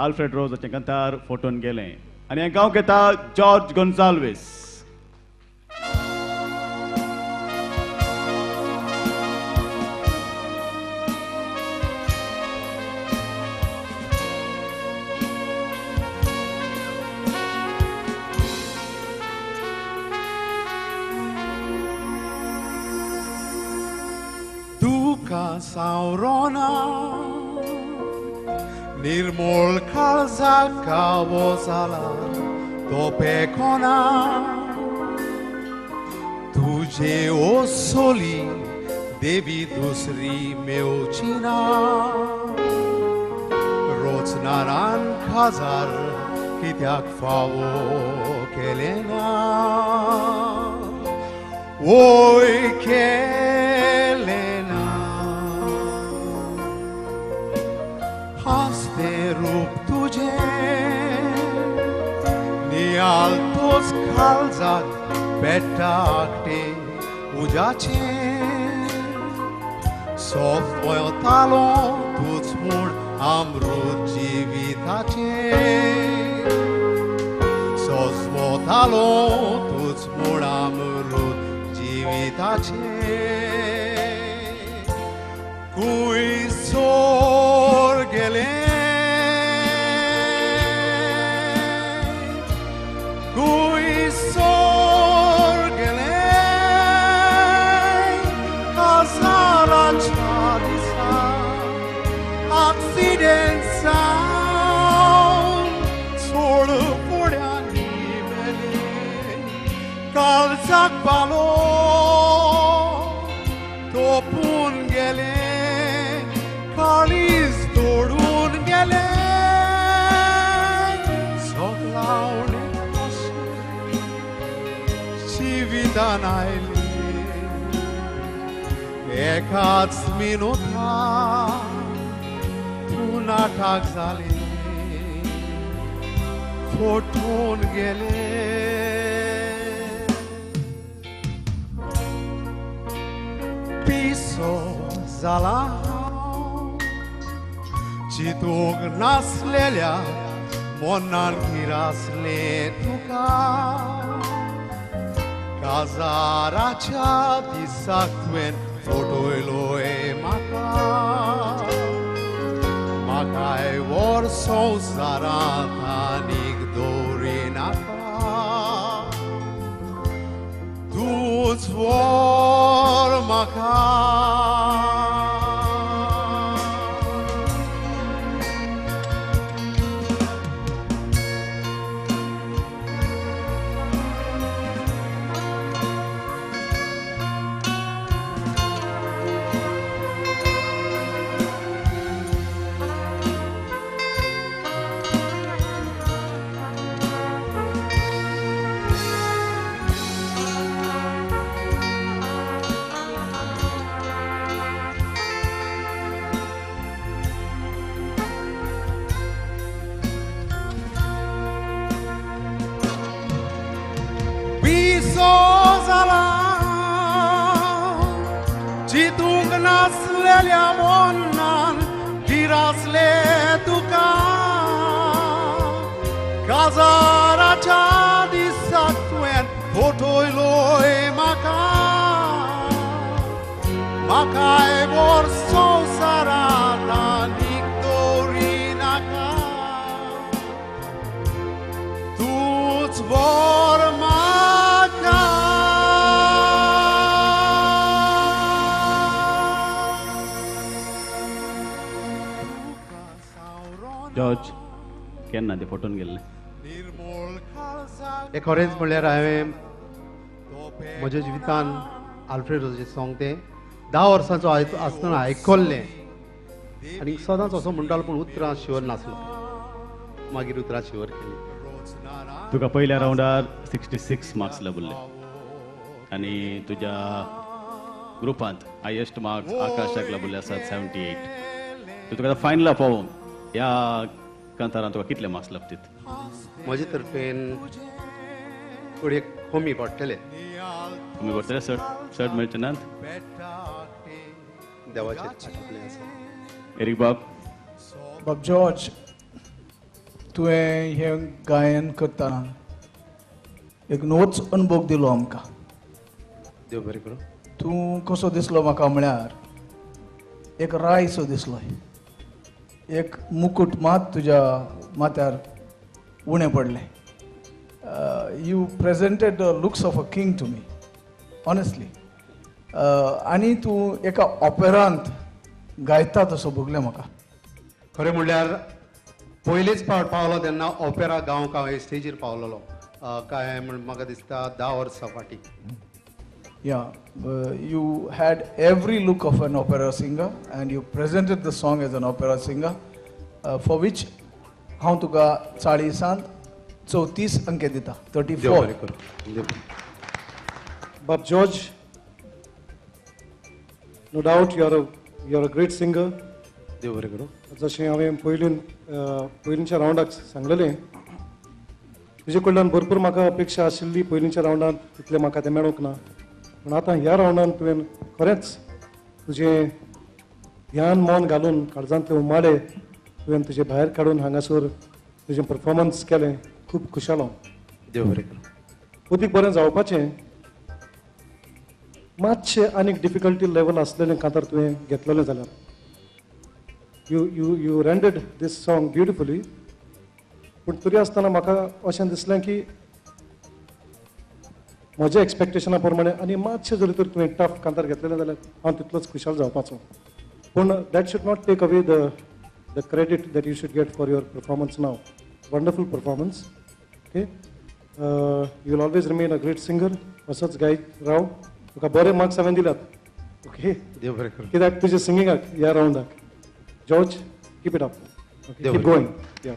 Alfred रोजाचें कांतार photon गेलें आनी हें गांव घेता जॉर्ज गोन्साल्वीस. सावरोना निर्मोळ काळजाक कावो जाला तो पेकोना तुजे ओसोली देवी दुसरी मेवची ना रोचनारान खाजार कित्याक फावो केलें ना वय केलें ना हासते रूप तुझे नियाल तोच काळजाक पेट्टा आकटे उजाचे सोंपतालो तूच म्हूण अमृत जिविताचे सोंपतालो तूच म्हूण अमृत जिविताचे कुय सोर गेले कुय सोर गेले काजाराच्या दिसा एक्सिडेंट जावन सोड फुड्यांनी मेले काळजाक पालो तोपून गेले काळीज तोडून गेले सगळावणे कशें जिवितान आयले एकाच मिनुता तूं नाटाक जाले फोटून गेले पिसो जाला चितूंक नासलेल्या मनान गिरासले तुका काजाराच्या दिसाक तुवें फोटोयलोय म्हाका म्हाकाय व्हर संवसारांत आनीक दवरिनाका तूंच व्हर म्हाका. चितूंक नासलेल्या मनान गिरासले तुका काजाराच्या दिसाक तुवें फोटोयलोय म्हाका म्हाकाय व्हर संवसारांत आनीक दवरिनाका तूंच व्हर म्हाका. जॉर्ज केन्ना ते फोटोन गेल्ले? हे खरेंच म्हणल्यार हांवें म्हज्या जिवितान आल्फ्रेड रोजाचें सोंग तें 10 वर्सांचो आसतना आयकल्लें आनी सदांच असो म्हणटालो पूण उतरां शिवर नासलो मागीर उतरां शिवर केली. तुका पयल्या रावंडार 66 मार्क्स लाबले आनी तुज्या ग्रुपांत हायेस्ट मार्क्स आकाशाक लाबले आसात 78. तुका फायनला पावोवंक ह्या कांतारान तुका कितले मार्क्स लागतीत? म्हजे तर्फेन थोडे कमी पडटले. कमी पडटले? चड चड मेळचे नात? देवाचेर आटपलें आसा. एरीक बाब. बाब जॉर्ज, तुवें हें गायन करतना एक नवोच अनुभव दिलो आमकां. देव बरें करूं. तूं कसो दिसलो म्हाका म्हळ्यार एक रायसो दिसलो, एक मुकूट मात तुज्या माथ्यार उणें पडलें. You presented the looks of a king to me honestly. आनी तूं एका ऑपेरांत गायता तसो भोगलें म्हाका. खरें म्हणल्यार पयलेच फावट पावलो तेन्ना ऑपेरा गावंक हांव स्टेजीर पावलेलो, काय म्हण म्हाका दिसता 10 वर्सां फाटीं. Yeah, you had every look of an opera singer and you presented the song as an opera singer, for which हांव तुका 40 34 अंके दिता, 34. बाब George, no doubt you are a great singer. देव बरें करूं. जशें हांवें पयलींच्या रावंडाक सांगलेलें, तुजे कडल्यान भरपूर म्हाका अपेक्षा आशिल्ली पयलींच्या रावंडांत, तितलें म्हाका तें मेळूंक ना. पूण आतां ह्या रावंडान तुवें खरेंच तुजें ध्यान मन घालून काळजांतले उमाळे तुवें तुजे भायर काडून हांगासर तुजें परफॉर्मन्स केलें, खूब खुशालो. देव बरें करूं. अदीक बरें जावपाचें, मातशें आनीक डिफिकल्टी लेवल आसलेलें कांतार तुवें घेतलेलें जाल्यार you you you rendered this song beautifully. पूण तरी आसतना म्हाका अशें दिसलें की म्हज्या एक्सपेक्टेशना प्रमाणे आनी मातशें जरी तर तुवें टफ कांतार घेतलेलें जाल्यार हांव तितलोच खुशाल जावपाचो. पूण that should not take away the credit that you should get for your performance now. Wonderful performance. Okay, you will always remain a great singer. असोच गायत राव. तुका बरे मार्क्स हांवें दिल्यात. ओके, देव बरें करूं. कित्याक तुज्या सिंगिंगाक ह्या रावंडाक. George, keep it up. Keep going. Yeah.